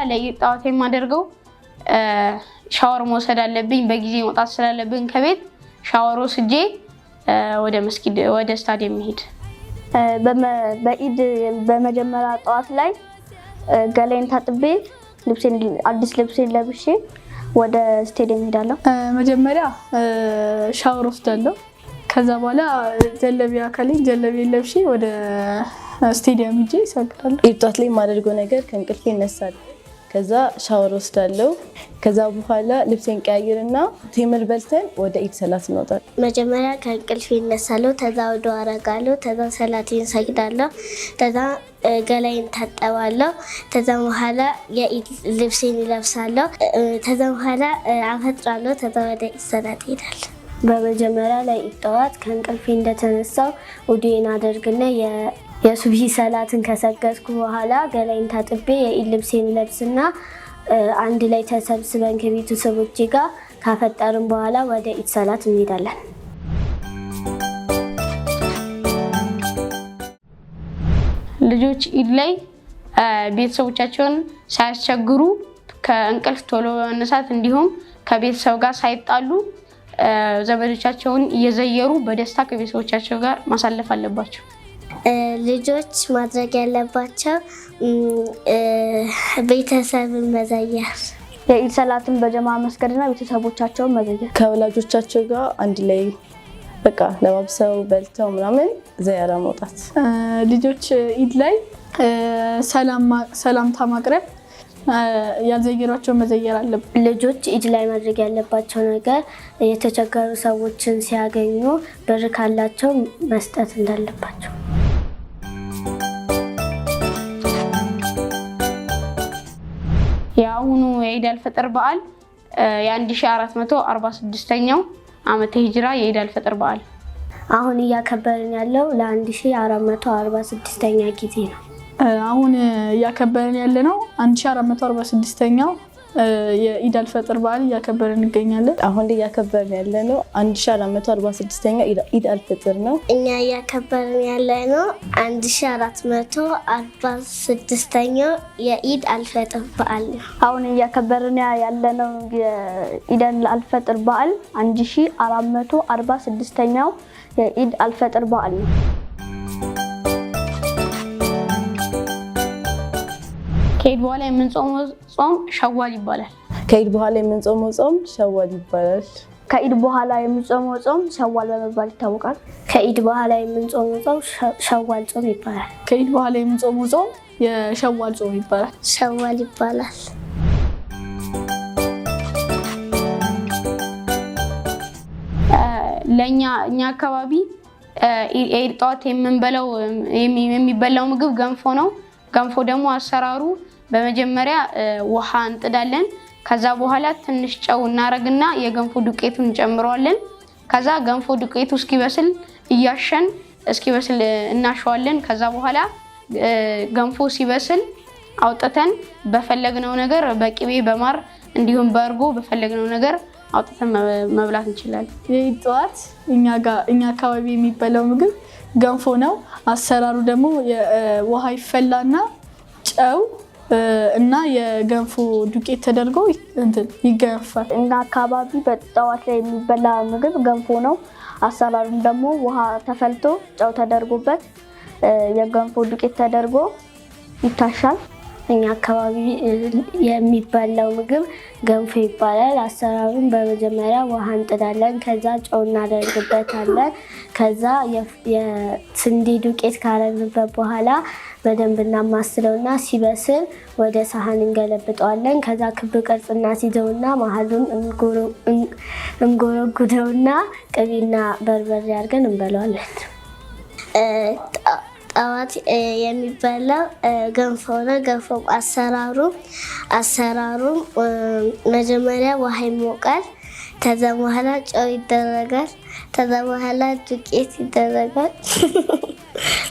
ለኢድ ጠዋት የማደርገው ሻወር መውሰድ አለብኝ። በጊዜ መውጣት ስላለብን ከቤት ሻወር ወስጄ ወደ መስጊድ ወደ ስታዲየም መሄድ። በኢድ በመጀመሪያ ጠዋት ላይ ገላዬን ታጥቤ ልብሴን አዲስ ልብሴን ለብሼ ወደ ስቴዲየም ሄዳለሁ። መጀመሪያ ሻወር ወስዳለሁ። ከዛ በኋላ ጀለቢያ ካለኝ ጀለቢያ ለብሼ ወደ ስቴዲየም ሄጄ እሰግዳለሁ። ኢድ ጧት ላይ የማደርገው ነገር ከእንቅልፌ እነሳለሁ። ከዛ ሻወር ወስዳለሁ። ከዛ በኋላ ልብሴን ቀያይርና ቴምር በልተን ወደ ኢድ ሰላት እንወጣለን። መጀመሪያ ከእንቅልፌ እነሳለሁ። ከዛ ውዱ አረጋለሁ። ከዛ ሰላቴን ሰግዳለሁ። ከዛ ገላዬን ታጠባለሁ። ከዛ በኋላ የኢድ ልብሴን እለብሳለሁ። ከዛ በኋላ አፈጥራለሁ። ከዛ ወደ ኢድ ሰላት እሄዳለሁ። በመጀመሪያ ላይ ጠዋት ከእንቅልፌ እንደተነሳው ውዱዬን አደርግና የሱብሂ ሰላትን ከሰገድኩ በኋላ ገላዬን ታጥቤ የኢድ ልብሴን ለብስና አንድ ላይ ተሰብስበን ከቤተሰቦቼ ጋር ካፈጠርን በኋላ ወደ ኢድ ሰላት እንሄዳለን። ልጆች ኢድ ላይ ቤተሰቦቻቸውን ሳያስቸግሩ ከእንቅልፍ ቶሎ በመነሳት እንዲሁም ከቤተሰብ ጋር ሳይጣሉ ዘመዶቻቸውን እየዘየሩ በደስታ ከቤተሰቦቻቸው ጋር ማሳለፍ አለባቸው። ልጆች ማድረግ ያለባቸው ቤተሰብን መዘየር፣ የኢድ ሰላትን በጀማ መስገድና ቤተሰቦቻቸውን መዘየር፣ ከወላጆቻቸው ጋር አንድ ላይ በቃ ለባብሰው በልተው ምናምን ዘያራ መውጣት። ልጆች ኢድ ላይ ሰላምታ ማቅረብ፣ ያልዘየሯቸውን መዘየር አለብን። ልጆች ኢድ ላይ ማድረግ ያለባቸው ነገር የተቸገሩ ሰዎችን ሲያገኙ ብር ካላቸው መስጠት እንዳለባቸው። የአሁኑ የኢድ አልፈጥር በዓል የ1446ኛው ዓመተ ሂጅራ የኢድ አልፈጥር በዓል አሁን እያከበርን ያለው ለ1446ኛ ጊዜ ነው። አሁን እያከበርን ያለ ነው 1446ኛው የኢድ አልፈጥር በዓል እያከበርን እንገኛለን። አሁን ላይ እያከበርን ያለ ነው 1446ኛው ኢድ አልፈጥር ነው። እኛ እያከበርን ያለ ነው 1446ኛው የኢድ አልፈጥር በዓል ነው። አሁን እያከበርን ያለነው የኢድ አልፈጥር በዓል 1446ኛው የኢድ አልፈጥር በዓል ነው። ከኢድ በኋላ የምንጾመው ጾም ሸዋል ይባላል። ከኢድ በኋላ የምንጾመው ጾም ሸዋል ይባላል። ከኢድ በኋላ የምንጾመው ጾም ሸዋል በመባል ይታወቃል። ከኢድ በኋላ የምንጾመው ጾም ሸዋል ጾም ይባላል። ከኢድ በኋላ የምንጾመው ጾም የሸዋል ጾም ይባላል። ሸዋል ይባላል። ለኛ እኛ አካባቢ የኢድ ጠዋት የምንበላው የሚበላው ምግብ ገንፎ ነው። ገንፎ ደግሞ አሰራሩ በመጀመሪያ ውሃ እንጥዳለን። ከዛ በኋላ ትንሽ ጨው እናረግና የገንፎ ዱቄቱን እንጨምረዋለን። ከዛ ገንፎ ዱቄቱ እስኪበስል እያሸን እስኪበስል እናሸዋለን። ከዛ በኋላ ገንፎ ሲበስል አውጥተን በፈለግነው ነገር በቅቤ በማር እንዲሁም በእርጎ በፈለግነው ነገር አውጥተን መብላት እንችላለን። የኢድ ጠዋት እኛ አካባቢ የሚበላው ምግብ ገንፎ ነው። አሰራሩ ደግሞ ውሃ ይፈላና ጨው እና የገንፎ ዱቄት ተደርጎ ይገነፋል። እኛ አካባቢ በጠዋት ላይ የሚበላ ምግብ ገንፎ ነው። አሰራሩም ደግሞ ውሃ ተፈልቶ ጨው ተደርጎበት የገንፎ ዱቄት ተደርጎ ይታሻል። እኛ አካባቢ የሚበላው ምግብ ገንፎ ይባላል። አሰራሩን በመጀመሪያ ውሃ እንጥዳለን። ከዛ ጨው እናደርግበታለን። ከዛ የስንዴ ዱቄት ካረግንበት በኋላ በደንብ እናማስለውና ሲበስል ወደ ሳህን እንገለብጠዋለን። ከዛ ክብ ቅርጽ እናስይዘውና መሀሉን እንጎረጉደውና ቅቤና በርበሬ አድርገን እንበለዋለን። ጠዋት የሚበላው ገንፎ ነው። ገንፎ አሰራሩም መጀመሪያ ውሃ ይሞቃል። ከዛ በኋላ ጨው ይደረጋል። ከዛ በኋላ ዱቄት ይደረጋል።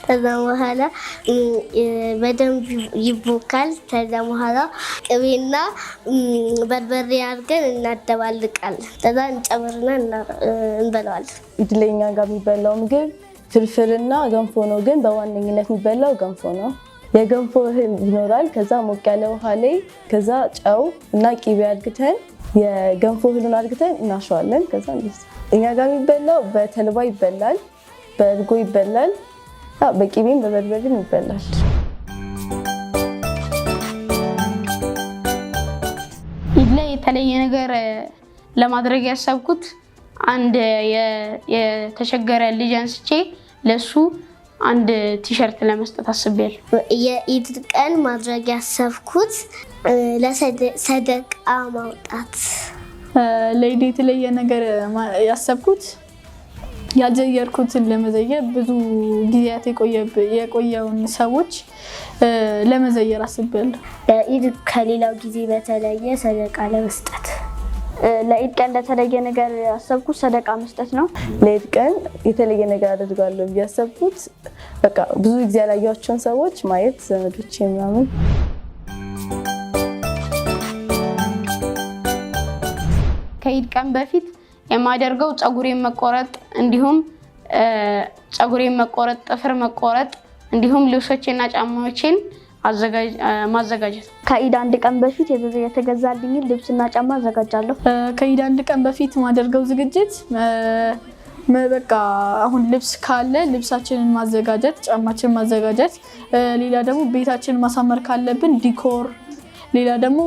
ከዛ በኋላ በደንብ ይቦካል። ከዛ በኋላ ቅቤና በርበሬ አድርገን እናደባልቃለን። ከዛ እንጨምርና እንበለዋለን። ኢድ ላይ እኛ ጋር የሚበላው ምግብ ፍርፍርና ገንፎ ነው። ግን በዋነኝነት የሚበላው ገንፎ ነው። የገንፎ እህል ይኖራል። ከዛ ሞቅ ያለ ውሃ ላይ ከዛ ጨው እና ቂቤ አድርገን የገንፎ እህሉን አድርገን እናሸዋለን። ከዛ እኛ ጋር የሚበላው በተልባ ይበላል፣ በእርጎ ይበላል፣ በቂቤም በበርበሬም ይበላል። ኢድ ላይ የተለየ ነገር ለማድረግ ያሰብኩት አንድ የተቸገረ ልጅ አንስቼ ለሱ አንድ ቲሸርት ለመስጠት አስቤያለሁ። የኢድ ቀን ማድረግ ያሰብኩት ለሰደቃ ማውጣት። ለኢድ የተለየ ነገር ያሰብኩት ያልዘየርኩትን ለመዘየር፣ ብዙ ጊዜያት የቆየውን ሰዎች ለመዘየር አስቤያለሁ። ለኢድ ከሌላው ጊዜ በተለየ ሰደቃ ለመስጠት። ለኢድ ቀን ለተለየ ነገር ያሰብኩት ሰደቃ መስጠት ነው። ለኢድ ቀን የተለየ ነገር አደርጋለሁ ብዬ ያሰብኩት በቃ ብዙ ጊዜ ያላየኋቸውን ሰዎች ማየት፣ ዘመዶቼ ምናምን። ከኢድ ቀን በፊት የማደርገው ፀጉሬን መቆረጥ፣ እንዲሁም ፀጉሬን መቆረጥ፣ ጥፍር መቆረጥ፣ እንዲሁም ልብሶቼና ጫማዎቼን ማዘጋጀት። ከኢድ አንድ ቀን በፊት የተገዛልኝን ልብስና ጫማ አዘጋጃለሁ። ከኢድ አንድ ቀን በፊት ማደርገው ዝግጅት በቃ አሁን ልብስ ካለ ልብሳችንን ማዘጋጀት፣ ጫማችንን ማዘጋጀት፣ ሌላ ደግሞ ቤታችንን ማሳመር ካለብን decor፣ ሌላ ደግሞ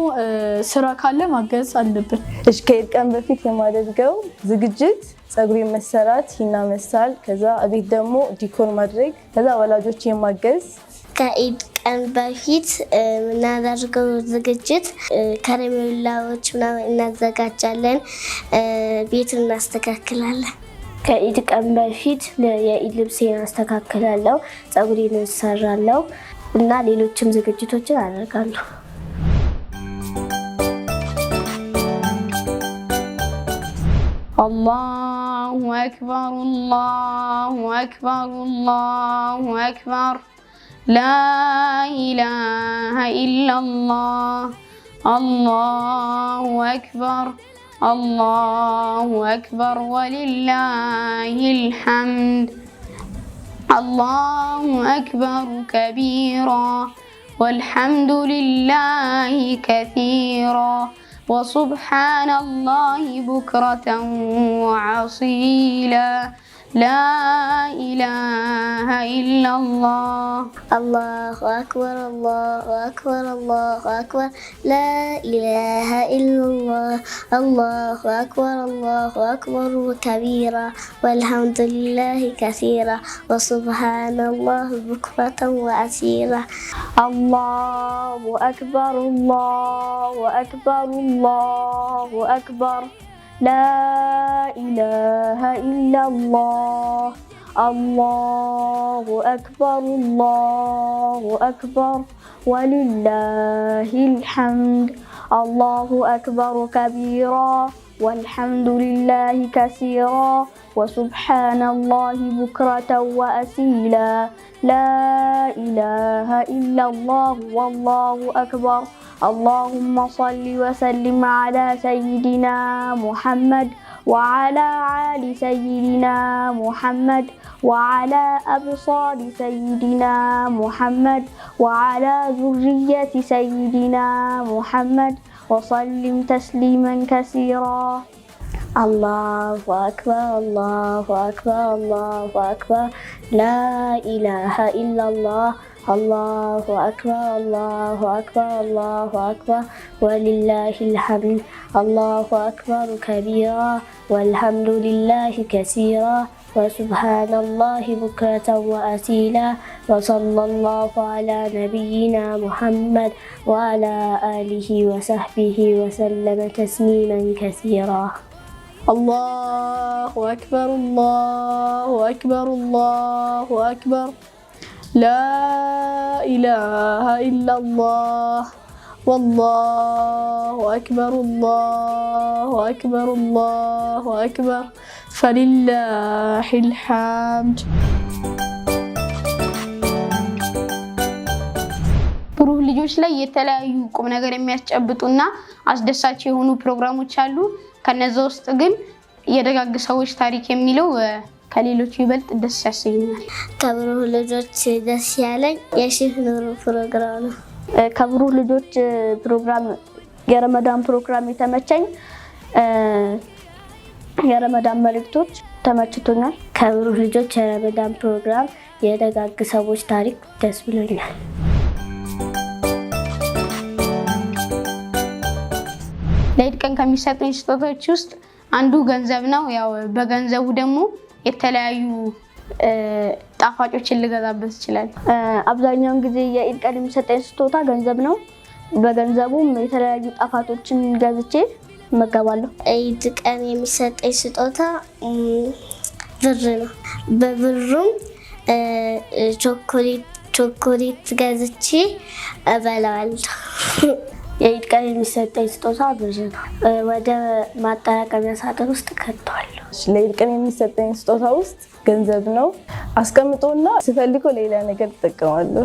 ስራ ካለ ማገዝ አለብን። እሺ፣ ከኢድ ቀን በፊት የማደርገው ዝግጅት ፀጉሬን መሰራት፣ ሂና መሳል፣ ከዛ ቤት ደግሞ decor ማድረግ፣ ከዛ ወላጆቼን ማገዝ። ከኢድ ቀን በፊት የምናደርገው ዝግጅት ከረሜላዎች ምናምን እናዘጋጃለን፣ ቤት እናስተካክላለን። ከኢድ ቀን በፊት የኢድ ልብሴን አስተካክላለሁ፣ ፀጉሬን እሰራለሁ እና ሌሎችም ዝግጅቶችን አደርጋለሁ። الله أكبر، الله أكبر، الله أكبر، لا إله إلا الله، الله أكبر، الله أكبر، ولله الحمد، الله أكبر كبيرا، والحمد لله كثيرا، وسبحان الله بكرة وأصيلا، لا إله إلا الله. الله أكبر، الله أكبر، الله أكبر، لا إله إلا الله، الله أكبر، الله أكبر كبيرا، والحمد لله كثيرا، وسبحان الله بكرة وأصيلا. الله أكبر، الله أكبر، الله أكبر، لا إله إلا الله، الله أكبر، الله أكبر، ولله الحمد، الله أكبر كبيرا، والحمد لله كثيرا، وسبحان الله بكرة وأصيلا، لا إله إلا الله، والله أكبر، اللهم صل وسلم على سيدنا محمد وعلى آل سيدنا محمد وعلى أبصار سيدنا محمد وعلى ذرية سيدنا محمد وسلم تسليما كثيرا. الله أكبر، الله أكبر، الله أكبر، لا إله إلا الله، الله أكبر، الله أكبر، الله أكبر، ولله الحمد، الله أكبر كبيرا، والحمد لله كثيرا، وسبحان الله بكرة وأصيلا، وصلى الله على نبينا محمد وعلى آله وصحبه وسلم تسليما كثيرا. الله أكبر، الله أكبر، الله أكبر، لا إله إلا الله، والله أكبر، الله أكبر، الله أكبر، فلله الحمد. ብሩህ ልጆች ላይ የተለያዩ ቁም ነገር የሚያስጨብጡና አስደሳች የሆኑ ፕሮግራሞች አሉ። ከነዛ ውስጥ ግን የደጋግ ሰዎች ታሪክ የሚለው ከሌሎቹ ይበልጥ ደስ ያሰኘኛል። ከብሩህ ልጆች ደስ ያለኝ የሼህ ኑሩ ፕሮግራም ነው። ከብሩህ ልጆች ፕሮግራም የረመዳን ፕሮግራም የተመቸኝ የረመዳን መልእክቶች ተመችቶኛል። ከብሩህ ልጆች የረመዳን ፕሮግራም የደጋግ ሰዎች ታሪክ ደስ ብሎኛል። ለኢድ ቀን ከሚሰጡኝ ስጦታዎች ውስጥ አንዱ ገንዘብ ነው። ያው በገንዘቡ ደግሞ የተለያዩ ጣፋጮችን ልገዛበት ይችላል። አብዛኛውን ጊዜ የኢድ ቀን የሚሰጠኝ ስጦታ ገንዘብ ነው። በገንዘቡም የተለያዩ ጣፋጮችን ገዝቼ እመገባለሁ። ኢድ ቀን የሚሰጠኝ ስጦታ ብር ነው። በብሩም ቾኮሌት ገዝቼ እበላዋለሁ። የኢድ ቀን የሚሰጠኝ ስጦታ ብር ነው። ወደ ማጠራቀሚያ ሳጥን ውስጥ ከተዋለሁ። ለኢድ ቀን የሚሰጠኝ ስጦታ ውስጥ ገንዘብ ነው። አስቀምጦና ስፈልገው ሌላ ነገር እጠቀማለሁ።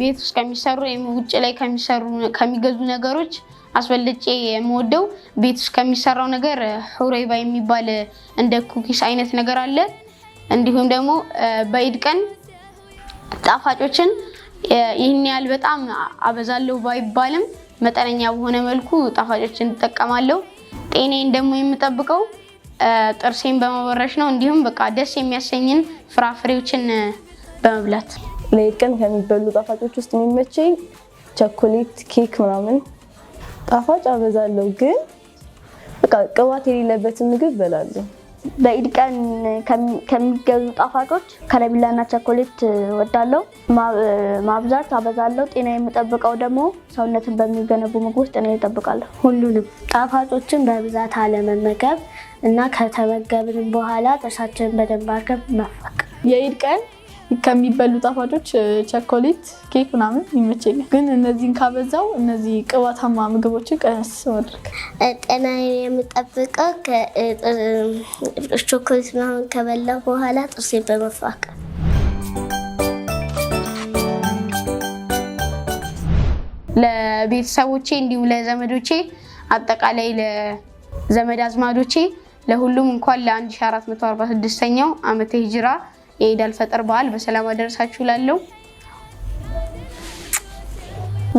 ቤት ውስጥ ከሚሰሩ ወይም ውጭ ላይ ከሚሰሩ ከሚገዙ ነገሮች አስበልጬ የምወደው ቤት ውስጥ ከሚሰራው ነገር ሁረይባ የሚባል እንደ cookies አይነት ነገር አለ። እንዲሁም ደግሞ በኢድ ቀን ጣፋጮችን ይህን ያህል በጣም አበዛለሁ ባይባልም መጠነኛ በሆነ መልኩ ጣፋጮችን እጠቀማለሁ። ጤናዬን ደግሞ የምጠብቀው ጥርሴን በመቦረሽ ነው። እንዲሁም በቃ ደስ የሚያሰኝን ፍራፍሬዎችን በመብላት። ለኢድ ቀን ከሚበሉ ጣፋጮች ውስጥ የሚመቸኝ ቸኮሌት፣ ኬክ ምናምን። ጣፋጭ አበዛለሁ፣ ግን በቃ ቅባት የሌለበትን ምግብ እበላለሁ። በኢድ ቀን ከሚገዙ ጣፋጮች ከረሜላና ቸኮሌት እወዳለሁ። ማብዛት አበዛለሁ። ጤና የምጠብቀው ደግሞ ሰውነትን በሚገነቡ ምግቦች ጤና እጠብቃለሁ። ሁሉንም ጣፋጮችን በብዛት አለመመገብ እና ከተመገብን በኋላ ጥርሳችንን በደንብ አድርገን መፋቅ። የኢድ ቀን ከሚበሉ ጣፋጮች ቸኮሌት፣ ኬክ ምናምን ይመቸኛል። ግን እነዚህን ካበዛው እነዚህ ቅባታማ ምግቦችን ቀነስ ማድረግ። ጤናዬን የምጠብቀው ቾኮሌት ምናምን ከበላሁ በኋላ ጥርሴን በመፋቅ። ለቤተሰቦቼ እንዲሁም ለዘመዶቼ፣ አጠቃላይ ለዘመድ አዝማዶቼ ለሁሉም እንኳን ለ1446ኛው ዓመተ ሂጅራ የኢድ አልፈጥር በዓል በሰላም አደረሳችሁ እላለሁ።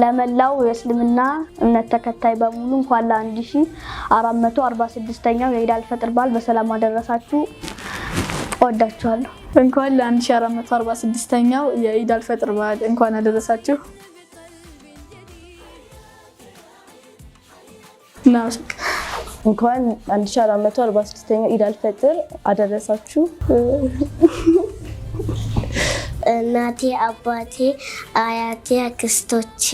ለመላው የእስልምና እምነት ተከታይ በሙሉ እንኳን ለ1446ኛው የኢድ አልፈጥር በዓል በሰላም አደረሳችሁ። እወዳችኋለሁ። እንኳን ለ1446ኛው የኢድ አልፈጥር በዓል እንኳን አደረሳችሁ። እናመሰግናለን። እንኳን 1446ኛው ኢድ አልፈጥር አደረሳችሁ። እናቴ፣ አባቴ፣ አያቴ፣ አክስቶቼ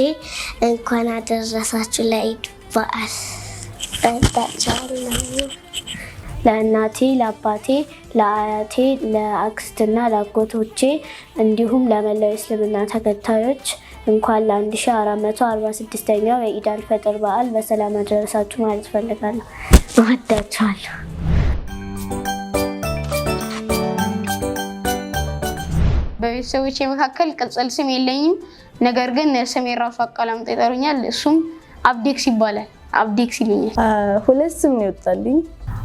እንኳን አደረሳችሁ ለኢድ በዓል። እወዳችኋለሁ። ለእናቴ፣ ለአባቴ፣ ለአያቴ፣ ለአክስትና ለአጎቶቼ እንዲሁም ለመላው የእስልምና ተከታዮች እንኳን ለ1446ኛው የኢድ አልፈጥር በዓል በሰላም አደረሳችሁ ማለት እፈልጋለሁ። እወዳችኋለሁ። በቤተሰቦቼ መካከል ቅጽል ስም የለኝም። ነገር ግን ስሜን ራሱ አቀላምጠው ይጠሩኛል። እሱም አብዴክስ ይባላል። አብዴክስ ይሉኛል። ሁለት ስም ነው ይወጣልኝ።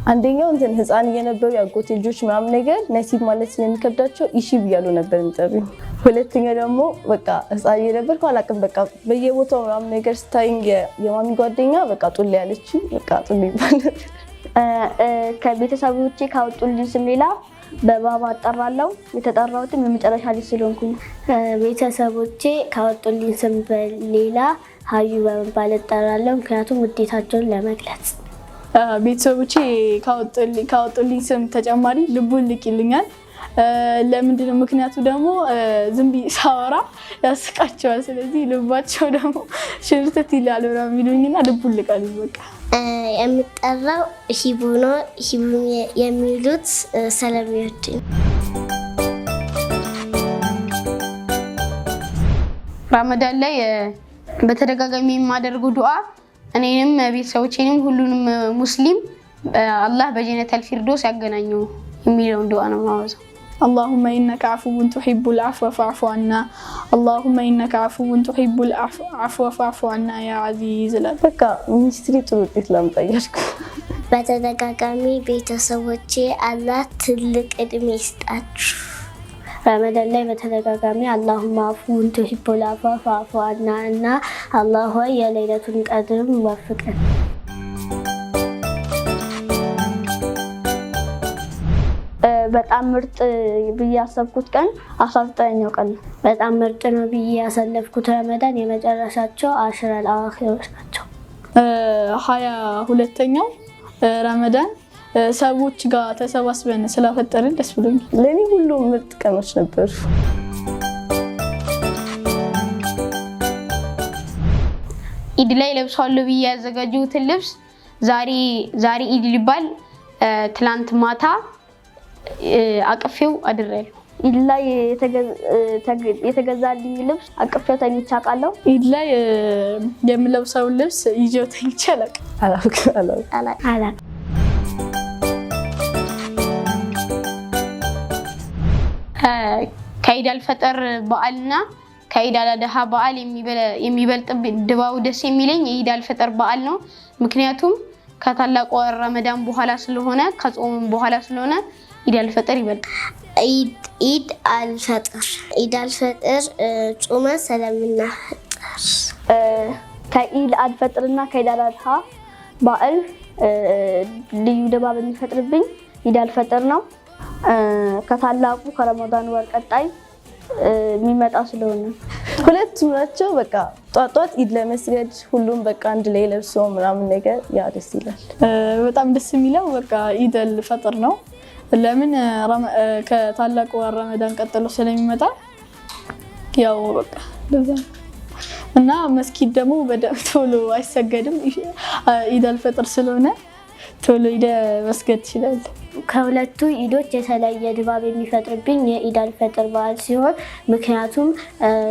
አንደኛው እንትን ህፃን እየነበሩ የአጎቴ ልጆች ምናምን ነገር ነሲብ ማለት ስለሚከብዳቸው ኢሺብ እያሉ ነበር የሚጠሩኝ። ሁለተኛው ደግሞ በቃ ህፃን እየነበርኩ አላውቅም፣ በቃ በየቦታው ምናምን ነገር ስታይኝ የማሚ ጓደኛ በቃ ጡሌ ያለችኝ፣ በቃ ጡሌ ይባላል። ከቤተሰቦቼ ካወጡልኝ ስም ሌላ በባባ እጠራለሁ። የተጠራሁትም የመጨረሻ ልጅ ስለሆንኩኝ። ቤተሰቦቼ ካወጡልኝ ስም በሌላ ሀዩ በመባል እጠራለሁ። ምክንያቱም ውዴታቸውን ለመግለጽ። ቤተሰቦቼ ካወጡልኝ ስም ተጨማሪ ልቡን ልቅ ይሉኛል። ለምንድነው? ምክንያቱ ደግሞ ዝም ብዬ ሳወራ ያስቃቸዋል። ስለዚህ ልባቸው ደግሞ ሽርተት ይላል ምናምን የሚሉኝና ልቡን ልቅ አሉኝ በቃ። የምጠራው ሂቡ ነው። ሂቡ የሚሉት ስለሚወዱኝ። ረመዳን ላይ በተደጋጋሚ የማደርገው ዱዓ እኔንም ቤተሰቦቼንም ሁሉንም ሙስሊም አላህ በጀነተል ፊርዶስ ያገናኘው የሚለውን ዱዓ ነው የማወዛው። اللهم إنك عفو تحب العفو فاعف عنا، اللهم إنك عفو تحب العفو فاعف عنا يا عزيز እላለሁ። በቃ ሚኒስትሪ ጥሩ ውጤት ላምጣ እያልኩ። በተደጋጋሚ ቤተሰቦቼ አላህ ትልቅ እድሜ ይስጣችሁ። ረመዳን ላይ በተደጋጋሚ اللهم عفو تحب العفو فاعف عنا እና አላህ ሆይ የሌለቱን ቀድርም ወፍቀን። በጣም ምርጥ ብዬ ያሰብኩት ቀን 19ኛው ቀን ነው። በጣም ምርጥ ነው ብዬ ያሳለፍኩት ረመዳን የመጨረሻቸው አሽረል አዋኺሮች ናቸው። 22ኛው ረመዳን ሰዎች ጋር ተሰባስበን ስላፈጠርን ደስ ብሎኛል። ለእኔ ሁሉም ምርጥ ቀኖች ነበሩ። ኢድ ላይ ለብሰዋለሁ ብዬ ያዘጋጀሁትን ልብስ ዛሬ ዛሬ ኢድ ሊባል ትላንት ማታ አቅፌው አድሬያለሁ። ኢድ ላይ የተገዛልኝ ልብስ አቅፌው ተኝቼ አውቃለሁ። ኢድ ላይ የምለብሰውን ልብስ ይዤው ተኝቼ አላውቅም። አላውቅም አላውቅም። አላውቅም። ከኢድ አልፈጠር በዓልና ከኢድ አልአድሃ በዓል የሚበልጥ ድባቡ ደስ የሚለኝ የኢድ አልፈጠር በዓል ነው። ምክንያቱም ከታላቁ ወር ረመዳን በኋላ ስለሆነ፣ ከጾምም በኋላ ስለሆነ ኢድ አልፈጠር ይበልጣል። ኢድ አልፈጥር፣ ኢድ አልፈጥር ጾመን ስለምናፈጥር። ከኢድ አልፈጥርና ከኢድ አልአድሃ በዓል ልዩ ድባብ የሚፈጥርብኝ ኢድ አልፈጥር ነው። ከታላቁ ከረመዳን ወር ቀጣይ የሚመጣ ስለሆነ። ሁለቱም ናቸው። በቃ ጧት ጧት ኢድ ለመስገድ ሁሉም በቃ አንድ ላይ ለብሶ ምናምን ነገር ያ ደስ ይላል። በጣም ደስ የሚለው በቃ ኢድ አልፈጥር ነው። ለምን ከታላቁ ወር ረመዳን ቀጥሎ ስለሚመጣ ያው በቃ እንደዛ ነው። እና መስጊድ ደግሞ በደምብ ቶሎ አይሰገድም። ኢድ አልፈጥር ስለሆነ ቶሎ ሂደህ መስገድ ትችላለህ። ከሁለቱ ኢዶች የተለየ ድባብ የሚፈጥርብኝ የኢድ አልፈጥር በዓል ሲሆን ምክንያቱም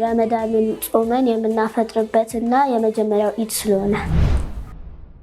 ረመዳንን ጾመን የምናፈጥርበትና የመጀመሪያው ኢድ ስለሆነ።